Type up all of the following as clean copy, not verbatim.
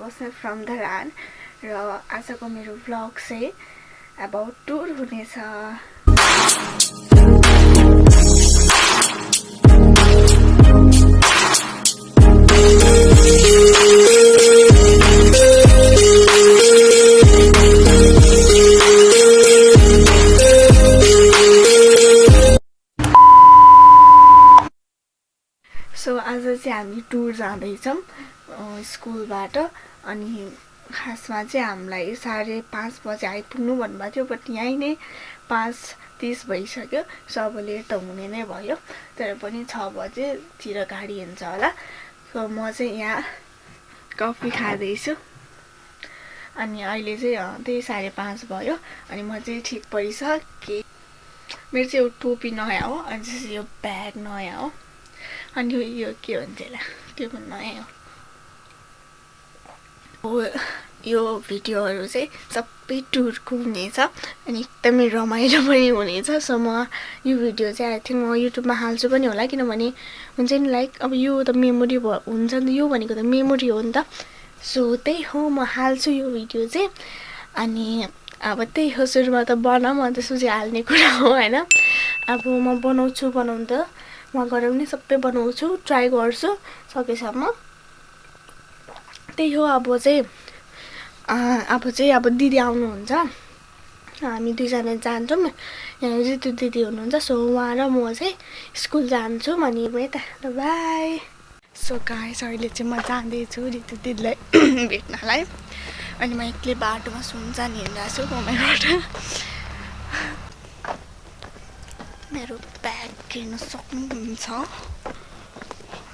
बस्ने फ्रम धरान र आजको मेरो भ्लग चाहिँ अबाउट टुर हुनेछ। सो आज चाहिँ हामी टुर जाँदैछौँ स्कुलबाट। अनि खासमा चाहिँ हामीलाई 5:30 बजे आइपुग्नु भन्नुभएको थियो, बट यहीँ नै 5:30 भइसक्यो। सो अब लेट त हुने नै भयो, तर पनि 6 बजेतिर गाडी हिँड्छ होला। सो म चाहिँ यहाँ कफी खाँदैछु। अनि अहिले चाहिँ त्यही 5:30 भयो। अनि म चाहिँ ठिक परिसकेँ। मेरो चाहिँ यो टोपी नयाँ हो, अनि चाहिँ यो ब्याग नयाँ हो, अनि यो के भन्छ होला त्यो पनि नयाँ हो। यो भिडियोहरू चाहिँ सबै टुरको हुनेछ अनि एकदमै रमाइलो पनि हुनेछ। सो म यो भिडियो चाहिँ आई थिङ्क म युट्युबमा हाल्छु पनि होला, किनभने हुन्छ नि लाइक अब यो त मेमोरी हुन्छ नि त, यो भनेको त मेमोरी हो नि त। सो त्यही हो, म हाल्छु यो भिडियो चाहिँ। अनि अब त्यही हो, सुरुमा त बनाऊँ अनि त्यसपछि हाल्ने कुरा हो होइन। अब म बनाउँछु त म गएर पनि सबै बनाउँछु, ट्राई गर्छु सकेसम्म। त्यही हो। अब दिदी आउनुहुन्छ, हामी दुईजना जान्छौँ। यहाँ ऋतु दिदी हुनुहुन्छ। सो उहाँ र म चाहिँ स्कुल जान्छौँ। अनि यता बाई। सो गाइस अहिले चाहिँ म जाँदैछु ऋतु दिदीलाई भेट्नलाई। अनि म एक्लै बाटोमा सुनसान हिँडिरहेको छु घुमाइबाट। मेरो ब्याग हेर्न सक्नुहुन्छ,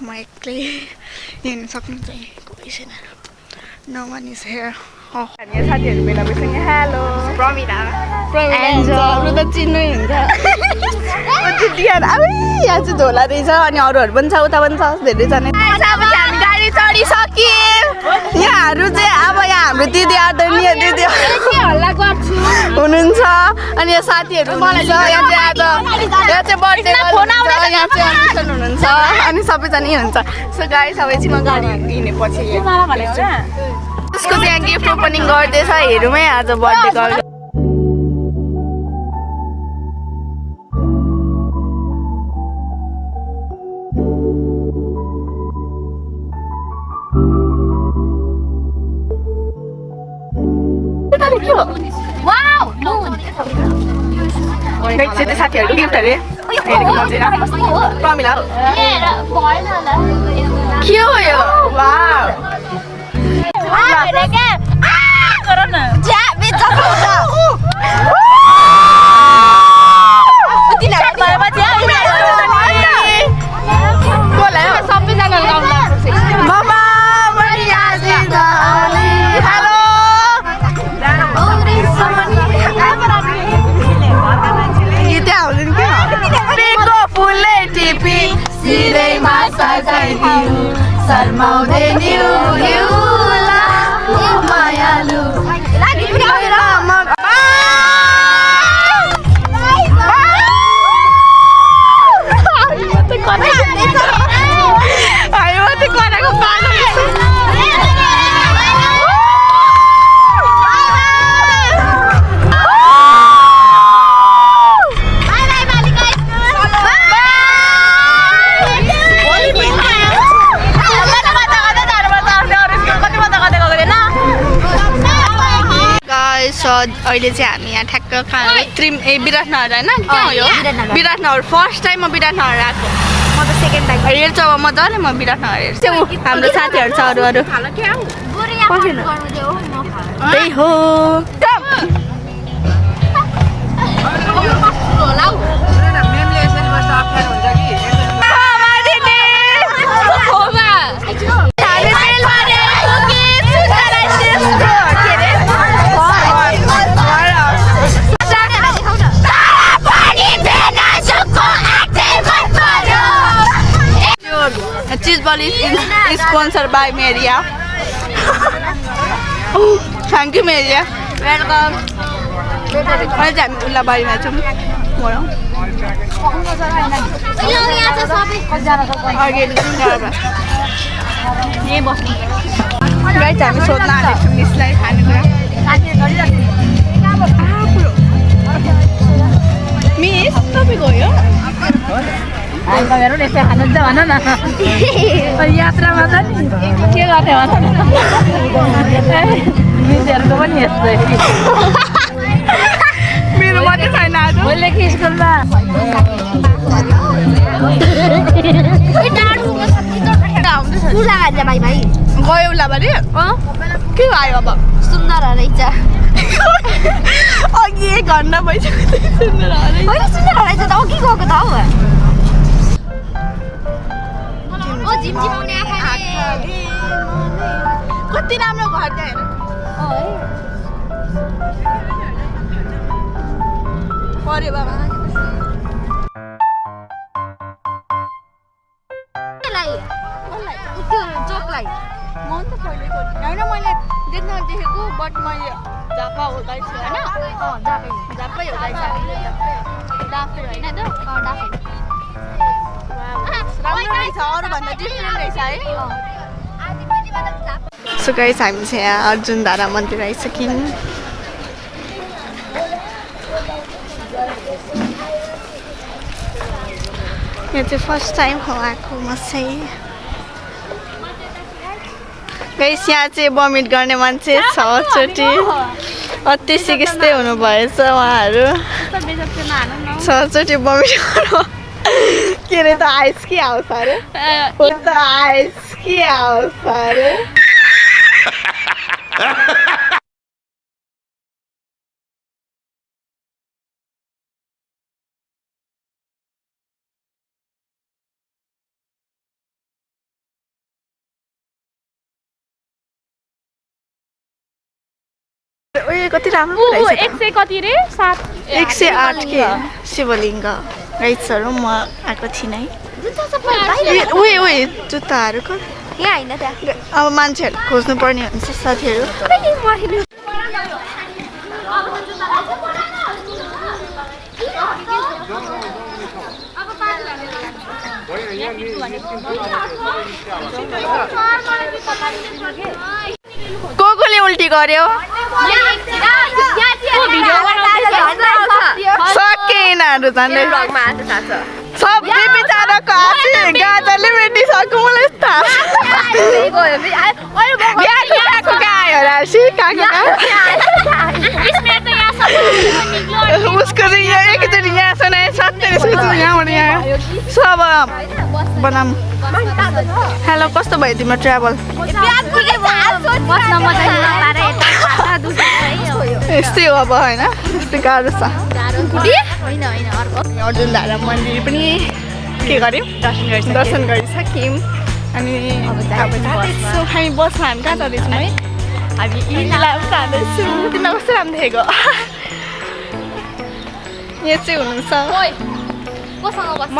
म एक्लै हिँड्न सक्नुहुन्छ। कोही छैन, नो वान इज हियर। हामी साथीहरू बेला भइसक्यो। हेलो प्रमिला अरू त चिन्नै हुन्छ। यहाँ चाहिँ झोला रहेछ, अनि अरूहरू पनि छ, उता पनि छ, धेरैजना। हामी गाडी चढिसक्यौँ। यहाँहरू चाहिँ अब यहाँ हाम्रो दिदी आदरणीय दिदी हुनुहुन्छ। अनि यहाँ साथीहरू हुनुहुन्छ। यहाँ चाहिँ बर्थडे हुनुहुन्छ। अनि सबैजना यहीँ हुन्छ। सो गाडी सबै चाहिँ म गाडी हिँडेपछि उसको चाहिँ यहाँ गिफ्ट ओपनिङ गर्दैछ। हेरौँ है आज बर्थडे गर्छ। साथीहरू गिफ्टहरू प्रमिला के हो यो? शर्माउँदै मायालु अहिले चाहिँ हामी यहाँ ठ्याक्क विराटनगर होइन, के हो यो विराटनगर। फर्स्ट टाइम म विराटनगर आएको। म त सेकेन्ड टाइम हेर्छु। अब मजाले म विराटनगर हेर्छु। हाम्रो साथीहरू छ अरू त्यही हो। Cheese ball is sponsored by Maria. Thank you Maria. Welcome. अहिले हामी उल्लाबारीमा छौँ। यही बस्नु गाइस हामी सोध्न आँटेछौँ मिसलाई खानेकुरा मिस तपाईँ गयो मेरो यस्तो खानु त भन न यात्रामा त नि के गर्ने भन न मिसहरूको पनि यस्तै मेरो मात्रै छैन आज मैले कि स्कुलमा गयो उलाबारी के भयो अब सुन्दर रहेछ अघि 1 घन्टा भइसक्यो सुन्दर होइन सुन्दर रहेछ त अघि गएको त हौ झिमझिमाउने आँखाले कति राम्रो घर त्यहाँ हेर पर्यो बाबा चोकलाई मन त पहिले होइन मैले देखेको बट मैले झापा हुँदैछ होइन झापै हो डाफे होइन त डाफे राम्रो रहेछ अरूभन्दा डिफ्रेन्ट रहेछ है सो गाइस हामी चाहिँ यहाँ अर्जुन धारा मन्दिर आइसक्यौँ यो चाहिँ फर्स्ट टाइम हो आएको म चाहिँ गाइस यहाँ चाहिँ भमिट गर्ने मान्छे 6 चोटि अति सिकिस्तै हुनुभएछ उहाँहरू 6 चोटि भमिट गर्नु के अरे त आइस कि आउँछ अरे हो त आइस कि आउँछ अरे ओए कति राम्रो रहेछ 100 कति रे 108 के शिवलिङ्ग गाइसहरू म आएको थिइनँ है ओए जुत्ताहरू यहाँ होइन त्यहाँ अब मान्छेहरू खोज्नु पर्ने हुन्छ साथीहरू कोले उल्टी गर्यो सकेनाहरू झन्डै सबै बिचाराको हाँसी गाजरले भेटिसक्यो मलाई थाहा उसको चाहिँ यहाँ एकचोटि यहाँ सुनाए 70 यहाँबाट यहाँ सब बनाम हेलो कस्तो भयो तिम्रो ट्राभल यस्तै हो अब होइन यस्तै गाह्रो छ अर्जुन धारा मन्दिर पनि के गर्यौँ दर्शन गरिसक्यौँ अनि यसो हामी बसमा हामी कहाँ जाँदैछौँ है हामी इलाम जाँदैछौँ तिमीलाई कस्तो राम्रो देखेको यहाँ चाहिँ हुनुहुन्छ म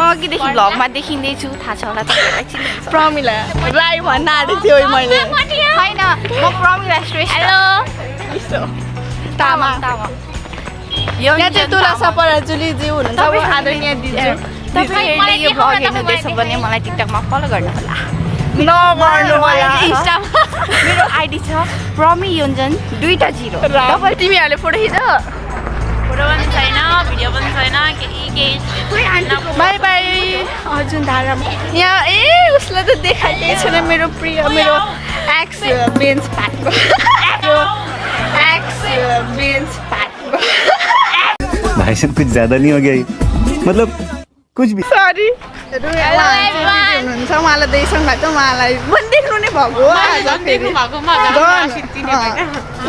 अघिदेखि भ्लगमा देखिँदैछु थाहा छ होला तपाईँलाई चिन्नुहुन्छ प्रमिला राई भन्न आँटेको थियो मैले होइन म प्रमिला श्रेष्ठ हेलो तामा यहाँ चाहिँ तुलसा पराजुलीज्यू हुनुहुन्छ आदरणीय दिजु तपाईँहरूले यो भ्लग हेर्नुहुँदैछ भने मलाई टिकटकमा फलो गर्नु होला नगर्नु होला इन्स्टामा मेरो आइडी छ प्रमी योन्जन 2टा 0 तिमीहरूले फोटो खिच फोटो पनि छैन भिडियो पनि छैन केही बाई बाई अर्जुन धारा यहाँ उसलाई त देखाएकै छैन मेरो प्रिय मेरो एक्स बेन्च पार्टको भाई साहब कुछ ज्यादा नहीं हो गया मतलब कुछ भी सरी हुनुहुन्छ उहाँलाई देख्छौँ खान्छ उहाँलाई पनि देख्नु नै भएको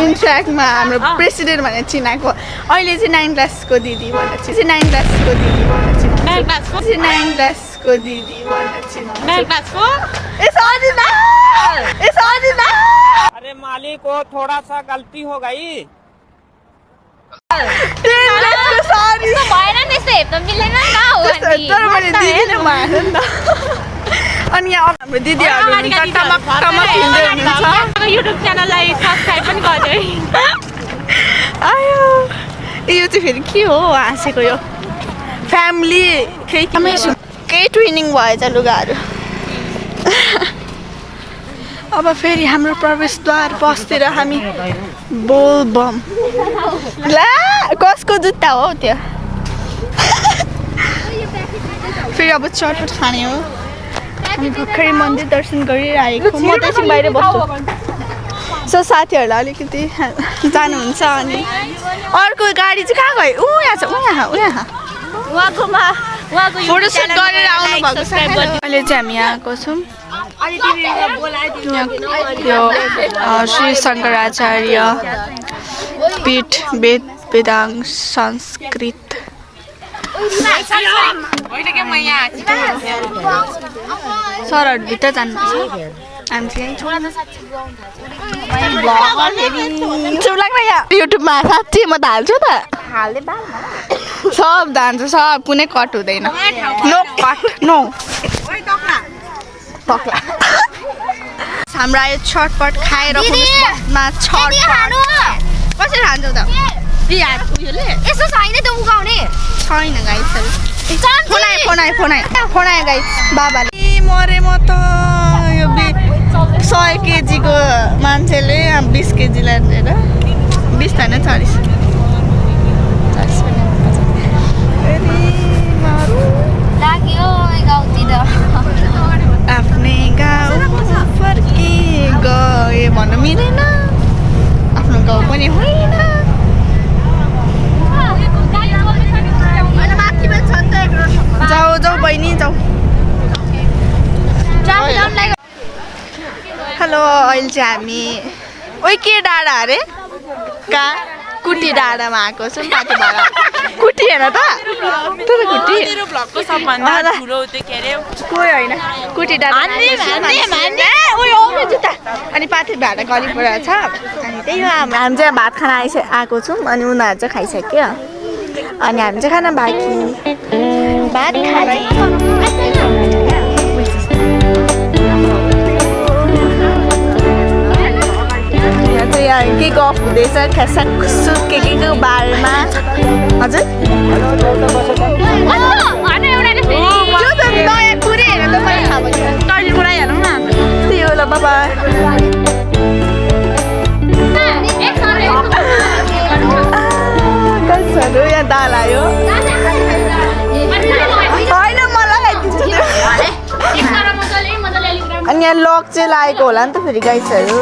इन्ट्र्याक्टमा हाम्रो प्रेसिडेन्ट भनेर चिनाएको अहिले चाहिँ 9 क्लासको दिदी भनेर चाहिँ 9 क्लासको दिदी भनेर चिनाएको अरे मालिक को थोड़ा सा गलती हो गई अनि यहाँ हाम्रो दिदीहरू युट्युब च्यानललाई सब्सक्राइब पनि गर्दै आयो यो चाहिँ फेरि के हो हाँसेको यो फ्यामिली केही ट्विनिङ भएछ लुगाहरू अब फेरि हाम्रो प्रवेशद्वार बसतिर हामी बोलबम ला कसको जुत्ता हो त्यो फेरि अब चटपट खाने हो हामी भर्खरै मन्दिर दर्शन गरिरहेको म त एकछिन बाहिर बस्छु सो साथीहरूलाई अलिकति जानुहुन्छ अनि अर्को गाडी चाहिँ कहाँ गयो यहाँ छ यहाँ फोटोसुट गरेर आउनु भएको छ अहिले चाहिँ हामी यहाँ आएको छौँ यो श्री शङ्कराचार्य पीठ वेदांग संस्कृत सरहरू भित्र जानुपर्छ हामी चाहिँ युट्युबमा साँच्ची म त हाल्छु त सब जान्छ सब कुनै कट हुँदैन नो कट नो तक्ला हाम्रो आयो छटपट खाएर बसमा छटपट कसरी खान्छौ त यसो छैन त उगाउने छैन गाइसहरू फोनायो गाइस बाबाले मरे म त यो 100 केजीको मान्छेले 20 केजी लाएर 20 होइन 40 लाग्यो गाउँतिर आफ्नै गाउँ फर्की गए भन्नु मिलेन आफ्नो गाउँ पनि होइन जाऊ बहिनी जाऊ हेलो अहिले चाहिँ हामी ओइ के डाँडा अरे कहाँ कुटी डाँडामा आएको छौँ पाथी भाडा कुटी हेर त कुटी कोही होइन कुटी डाँडा अनि पाथी भाडा गलिपुरा छ अनि त्यही हो हामी चाहिँ भात खाना आएको छौँ अनि उनीहरू चाहिँ खाइसक्यो अनि हामी चाहिँ खाना बाँकी भात खाने के गफ हुँदैछ खेसाक खुसुक के को बारेमा हजुर नयाँ कुरै हेर त मैले थाहा भयो टर्निङबाट हेरौँ न त्यही हो ल बाबा कसहरू यहाँ दाल आयो होइन मलाई अनि यहाँ लक चाहिँ लागेको होला नि त फेरि गाइसहरू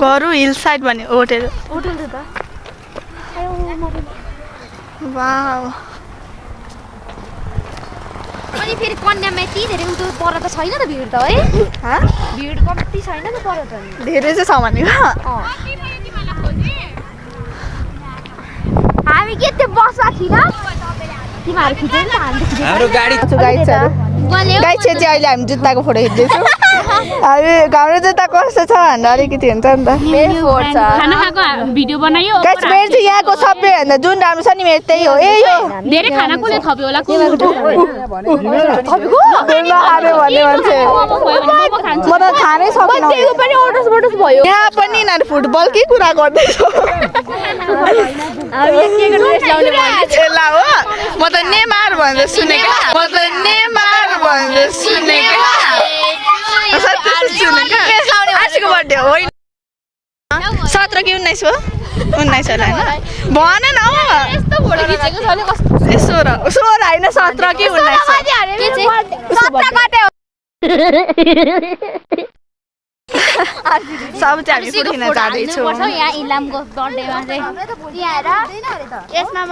घरु हिल साइड भन्ने होटेल वाउ अनि फेरि कन्यामा यति धेरै उतो पर त छैन त भिड त है भिड कम्ती छैन त पर त धेरै चाहिँ छ भनेको हामी के त्यो बसमा थिएन तिमीहरू खिच्दैन त हाम्रो गाडी गाइड चाहिँ अहिले हामी जुत्ताको फोटो खिच्दैछौँ हामी घाम्रो जुत्ता कस्तो छ भनेर अलिकति हुन्छ नि त खाना खाएको भिडियो बनायो गाइस मेरो चाहिँ यहाँको सबैभन्दा जुन राम्रो छ नि मेरो त्यही हो ए यो धेरै खाना कसले थप्यो होला नखाने भन्ने मान्छे म त खानै सकिनँ यहाँ पनि यिनीहरू फुटबलकै कुरा गर्दैछ ल हो म त नेमार भनेर सुनेको आजको बर्थडे होइन 17 कि 19 हो 19 होला होइन भन न यसो र 16 होइन 17 कि 19 सब चाहिँ हामी पुठिन जाँदैछौँ यहाँ इलामको बर्थडेमा चाहिँ यसमा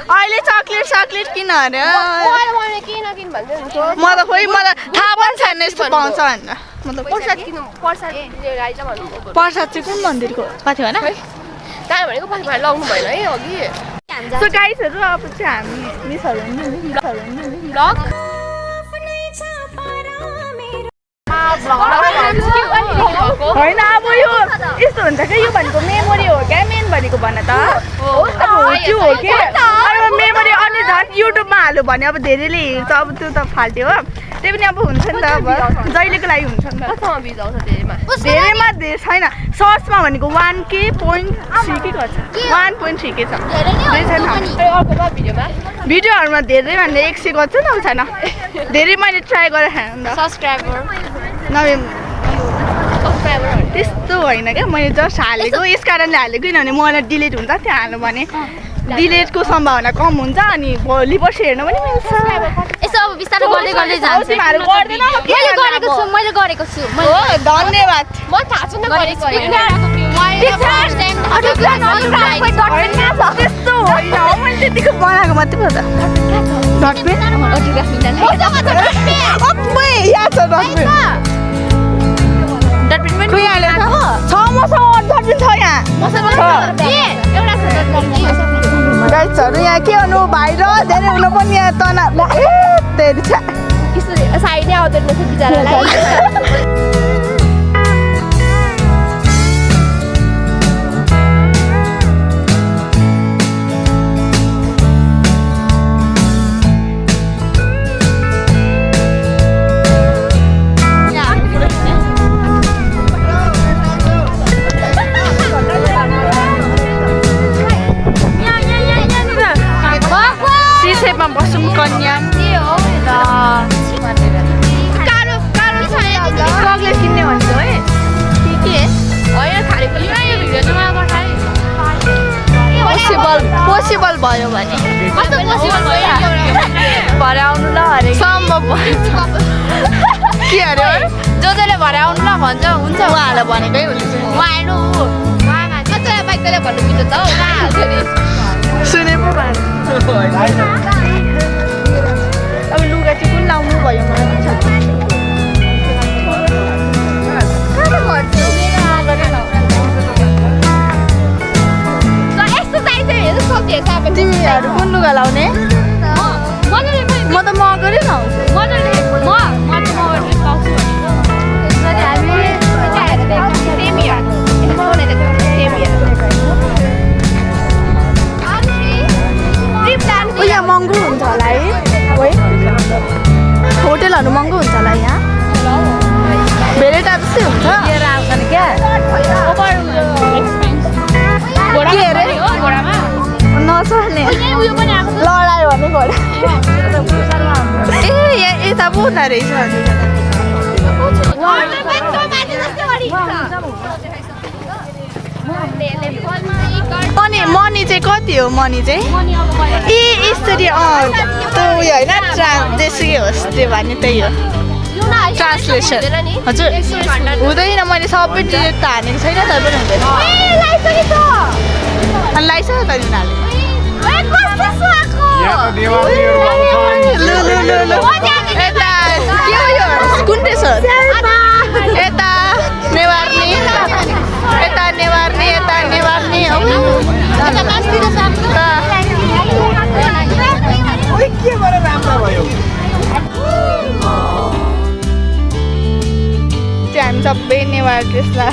अहिले चक्लेट किन अरे म त खोइ मलाई थाहा पनि छैन यस्तो पाउँछ भनेर मतलब प्रसाद चाहिँ कुन मन्दिरको कति भन सो गाइसहरू अब चाहिँ हामी मिसहरू होइन अब यो यस्तो हुन्छ क्या यो भनेको मेमोरी हो क्या मेन भनेको भन त अब त्यो हो कि अब मेमोरी अनि झन् युट्युबमा हाल्यो भने अब धेरैले हेर्छ अब त्यो त फाल्ट्यो हो त्यही पनि अब हुन्छ नि त अब जहिलेको लागि हुन्छ नि त धेरैमा धेरै छैन सर्चमा भनेको 1K.3 के गर्छ 1.3 के छ भिडियोहरूमा धेरै भन्दा 100 गर्छ न छैन धेरै मैले ट्राई गरेँ त्यस्तो होइन क्या मैले जस्ट हालेको यस कारणले हालेको किनभने मलाई डिलिट हुन्छ त्यहाँ हाल्नु भने डिलिटको सम्भावना कम हुन्छ अनि भोलि पर्सि हेर्नु पनि मिल्छ यसो अब बिस्तारै गर्दै गर्दै जान्छ मैले गरेको छु हो धन्यवाद म थाहा छैन गरेको त्यस्तो होइन मैले त्यतिको बनाएको मात्रै पो त डटपेन यहाँ छ डटपेन खोइ हाल्यो छ मसँग डटपेन छ यहाँ गाइजहरू यहाँ के गर्नु भाइ र धेरै हुनु पनि यहाँ तना धेरै छ साइडै आउँदैन रहेछ बिचरालाई सिसेपमा बसौँ कन्या चक्लेट किन्ने भन्छ है के पोसिबल भयो भने भरे आउनु ल अरे सम्भव के अरे जसले भरे आउनु ल भन्छ हुन्छ उहाँहरूलाई भनेकै हुन्छ उहाँ हेर्नु बाइकले भन्नु मिल्छ त हौ सुने पो अब लुगा चाहिँ कुन लाउनु भयो तिमीहरू कुन लुगा लाउने म त मगरै लाउँछु यहाँ महँगो हुन्छ होला है होटेलहरू महँगो हुन्छ होला यहाँ धेरै टाइप जस्तै हुन्छ के अरे नसर्ने लडायो भने घोडा ए यहाँ यता पो हुँदो रहेछ अनि मनी चाहिँ कति हो मनी चाहिँ ए यसरी त्यो उयो होइन जेसुकै होस् त्यो भने त्यही हो ट्रान्सलेसन हजुर हुँदैन मैले सबै डिलिट त हानेको छैन तर पनि हुँदैन अनि लगाइसक्यो त यता के हो यो कुन ड्रेस हो यता नेवार्ने यता नेवार्ने यता नेवार्ने के भएर राम्रो भयो सबै नेवार ड्रेसमा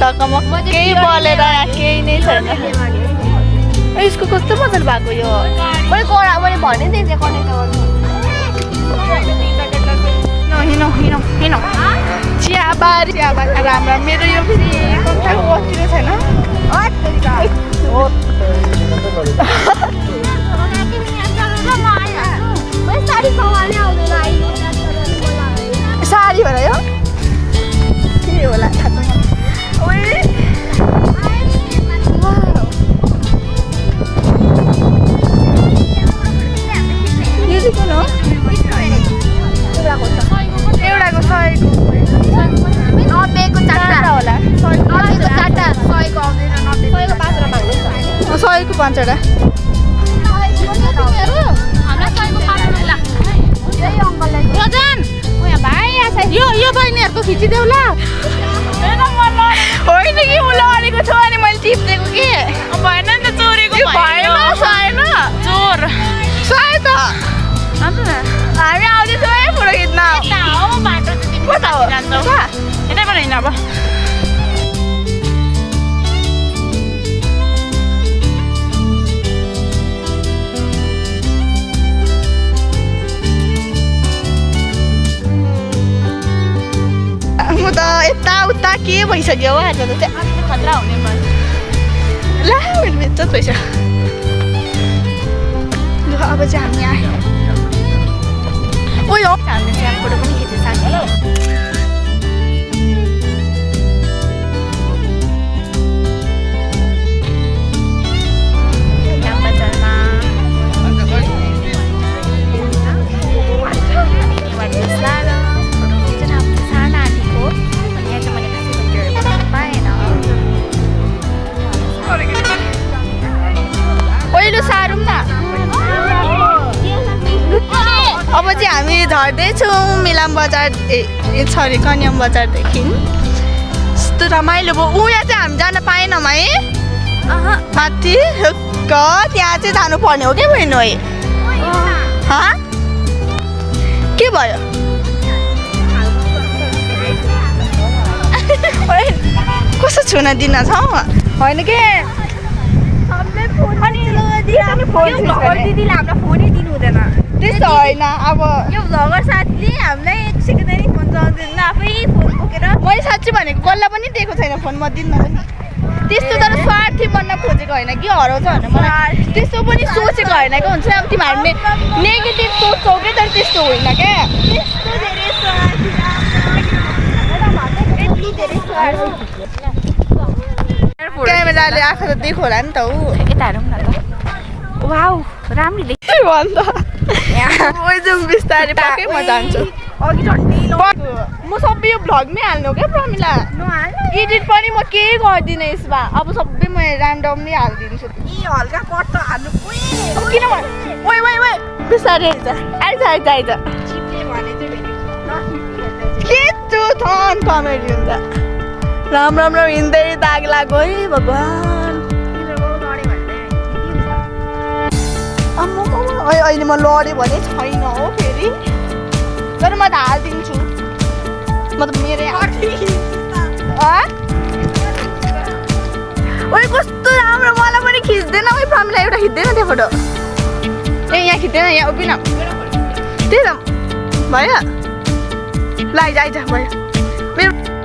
ढकमक केही बलेर केही नै छैन यसको कस्तो मजाले भएको यो मैले भने थिएँ कनेक्ट गर्नु हिँडौँ हिँडौँ हिँडौँ चियाबारी राम्रो मेरो यो फेरि कन्ट्याक्ट बस्तिर छैन साडी भन यो के होला थाहा छैन यो चाहिँ कुन हो एउटाको 100को 90को 4 होला 90को 4 100को आउँदैन 90को 5 र माग्नु 100को 5 वटा यो बहिनीहरूको खिचिदेऊ ल होइन कि म लडेको छु अनि मैले टिप्दिएको कि भएन नि त चोरेको भएन सहेन चोर सहे त हामी आउँदैछौँ है फोटो खिच्न हो बाटो कता हो यतैबाट हिँड अब म त यताउता के भइसक्यो हो आज त चाहिँ खतरा हुने मन ला मेरो बेच्च पैसा ल अब चाहिँ हामी आयो ओइ हो हामीले चाहिँ फोटो पनि खिच्न सक्छ अब चाहिँ हामी झर्दैछौँ मिलाम बजार सरी कन्याम बजारदेखि यस्तो रमाइलो भयो ऊ यहाँ चाहिँ हामी जान पाएनौँ है माथि त्यहाँ चाहिँ जानुपर्ने हो क्या बहिनी है के भयो कस्तो छुन दिन छ होइन के दिदीले हामीलाई फोनै दिनु हुँदैन त्यस्तो होइन अब यो भ्लगर साथीले हामीलाई एक सेकेन्ड फोन चलाउँदैन आफै फोन बोकेर मैले साँच्ची भनेको कसलाई पनि दिएको छैन फोन म दिन्न पनि त्यस्तो तर स्वार्थी बन्न खोजेको होइन कि हराउँछ भनेर मलाई त्यस्तो पनि सोचेको होइन क्या हुन्छ अब तिमीहरूले नेगेटिभ सोच्छौ क्या तर त्यस्तो होइन क्या क्यामेराले आँखा त देखो होला नि त ऊ यता हेरौँ न त वाउ राम्रो देख्छ भन्दा बिस्तारै पक्कै म जान्छु म सबै यो भ्लगमै हाल्नु क्या प्रमिला एडिट पनि म केही गर्दिनँ यसमा अब सबै म ऱ्यान्डमली हालिदिन्छु हल्का कट त हाल्नु किन ओइ ओइ ओइ बिस्तारै आइज के छु थन कमेडी हुन्छ राम्रो हिँड्दै दाग लाग्यो है भगवान् अहिले म लडेँ भने छैन हो फेरि तर म त हालिदिन्छु म त मेरो ओइ कस्तो राम्रो मलाई पनि खिच्दैन ओइ प्रमिला एउटा खिच्दैन त्यो फोटो ए यहाँ खिच्दैन यहाँ उभिन त्यही त भयो ल आइज भयो मेरो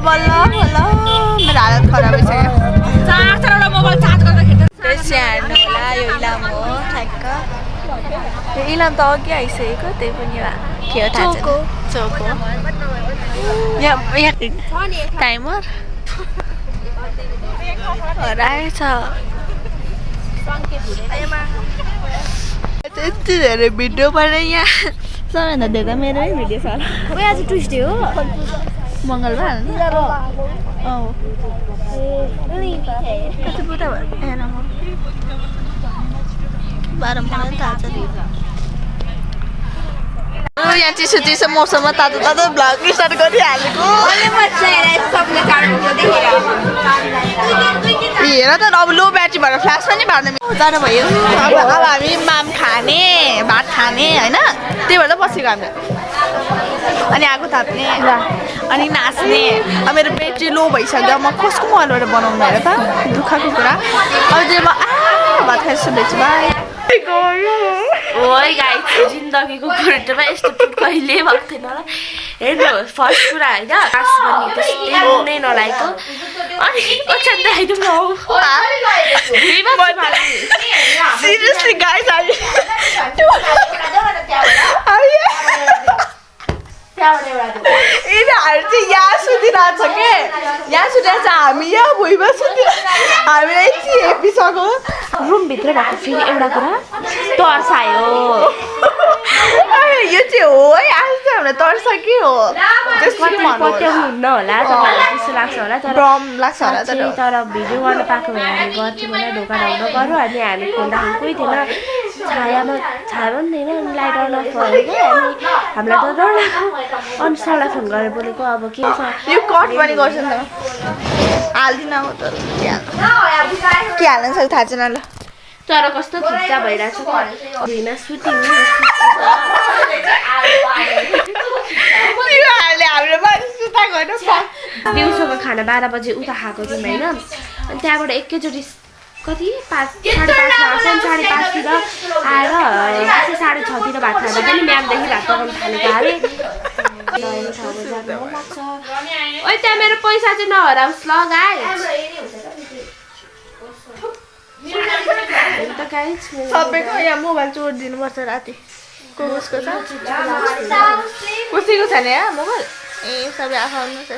बल्ल बल्ल मेरो हालत खराब भइसक्यो त्यसै हार्नु होला यो इलाम हो ठ्याक्क यो इलाम त अघि आइसकेको त्यही पनि के हो थाहा छैन चोको यहाँ टाइमर रहेछ यति धेरै भिडियो पनि यहाँ सबैभन्दा धेरै मेरै भिडियो छ आज ट्युसडे हो मङ्गलबार कति बुढा भयो हेर म 12 मलाई थाहा छ यहाँ चिसो चिसो मौसममा तातो तातो भ्लग स्टार्ट गरिहालेको हेर त अब लो ब्याट्री भएर फ्ल्यास पनि बार्नु जानु भयो अब हामी माम खाने भात खाने होइन त्यही भएर बसेको हामी अनि आगो थाप्ने अनि नाच्ने अब मेरो ब्याट्री लो भइसक्यो म कसको मोबाइलबाट बनाउनु हेर त दुःखको कुरा अब चाहिँ म भात खाएर सुन्दैछु बाई ओइ गाइस जिन्दगीको कुरोमा यस्तो टुट कहिले भएको थिएन होला हेर्नुहोस् फर्स्ट कुरा होइन क्लास पनि त्यस्तै नै नलागेको अनि ओछ्यान देखाइदिउँ न सिरियसली गाइस यिनीहरू चाहिँ यहाँ सुतिरहेको छ के यहाँ सुतेर चाहिँ हामी यहाँ भुइँमा सुतिर हामीलाई हेपिसक्यो रुमभित्र भएको फेरि एउटा कुरा तर्सायो यो चाहिँ हो है आज चाहिँ हामीलाई तर्सकै हो पत्याउनुहुन्न होला तपाईँहरूलाई त्यस्तो लाग्छ होला भ्रम लाग्छ होला तर भिडियो गर्न पाएको भए हामी गर्थ्यौँ होला ढोका ढाउन गऱ्यो अनि हामी खोल्दाखेरि कोही थिएन छायामा छाया पनि थिएन अनि लाइट अन अफ गरेको अनि हामीलाई त डर लाग्यो अनि सरलाई फोन गरेर बोलेको अब के छ यो कट पनि गर्छ नि त हाल्दिन अब त के हाल्नु सक्छ थाहा छैन ल तर कस्तो खिच्चा भइरहेको छ भुइँमा सुटिङ दिउँसोको खाना 12 बजे उता खाएको थियौँ होइन अनि त्यहाँबाट एकैचोटि कति 5:30तिर आएर 6:30तिर भात खाँदा पनि म्यामदेखि भात पकाउनु थालेको हाले ओइ त्यहाँ मेरो पैसा चाहिँ नहराओस् ल गाइस सबैको यहाँ मोबाइल चोरिदिनुपर्छ राति कसको छ कसैको छैन यहाँ मोबाइल ए सबै आफू छ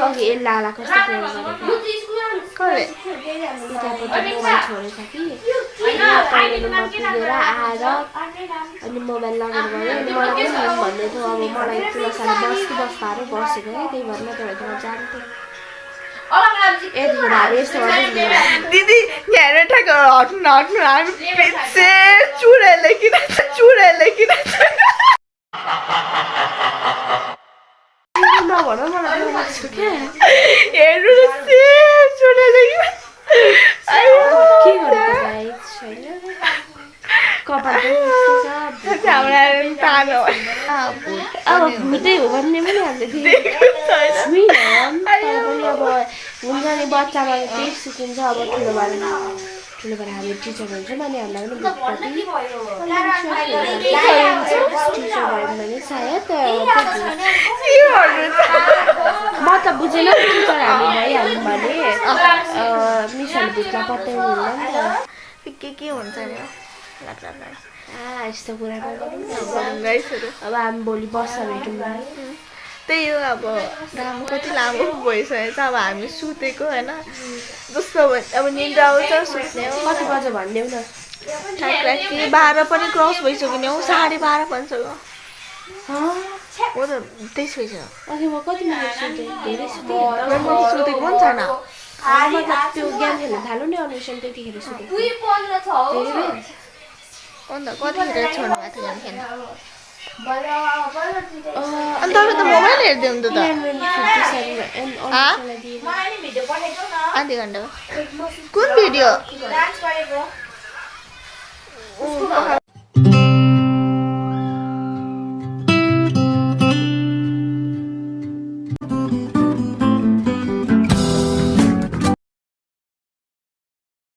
अघि एल्ला कस्तो प्रेम गरेको मोबाइल छोडेछ कि पहिलो पुगेर आएर अनि मोबाइल लगेर गयो अनि मलाई पनि भन्दै थियो अब मलाई यति साह्रो बस पाएर बसेको है त्यही भएर म तपाईँहरूसँग जान्थेँ यतिखेर हामी यस्तो दिदी यहाँ ठ्याक्क हट्नु हट्नु हामी चुडेले किन नभन मलाई लाग्छ क्या हेर्नु चुडेले के गर्नु छैन कपाल पनि तानो अब भुटै हो भन्ने पनि हामीले छुइनँ तर पनि अब हुन्छ नि बच्चामा त्यही सिकिन्छ अब ठुलो भएर हामी टिचर हुन्छौँ अनि हामीलाई पनि टिचर भयो भने सायद म त बुझेन टिचर हामी भइहाल्यौँ भने मिसहरूले भित्र पत्याउनु हुन्न नि त के हुन्छ नि यस्तो कुरा अब हामी भोलि बस्छ भेटौँ न त्यही हो अब कति लामो भइसकेको छ अब हामी सुतेको होइन जस्तो अब निन्द्रा आउँछ सुत्ने हो कति बजे भनिदेऊ न ठ्याक्क 12 पनि क्रस भइसक्यो नि हौ 12:30 भनिसक्यो हो त 23 भइसक्यो अघि म कति मिनट सुतेँ धेरै सुतेँ सुतेको पनि छैन मतलब त्यो गेम खेल्न थाल्यो नि अनुसन त्यतिखेर सुतेँ अन्त कतिखेर छोड्नु भएको थियो खेल्न अनि तपाईँ त मोबाइल हेर्दै हुन्थ्यो त आधी घन्टा कुन भिडियो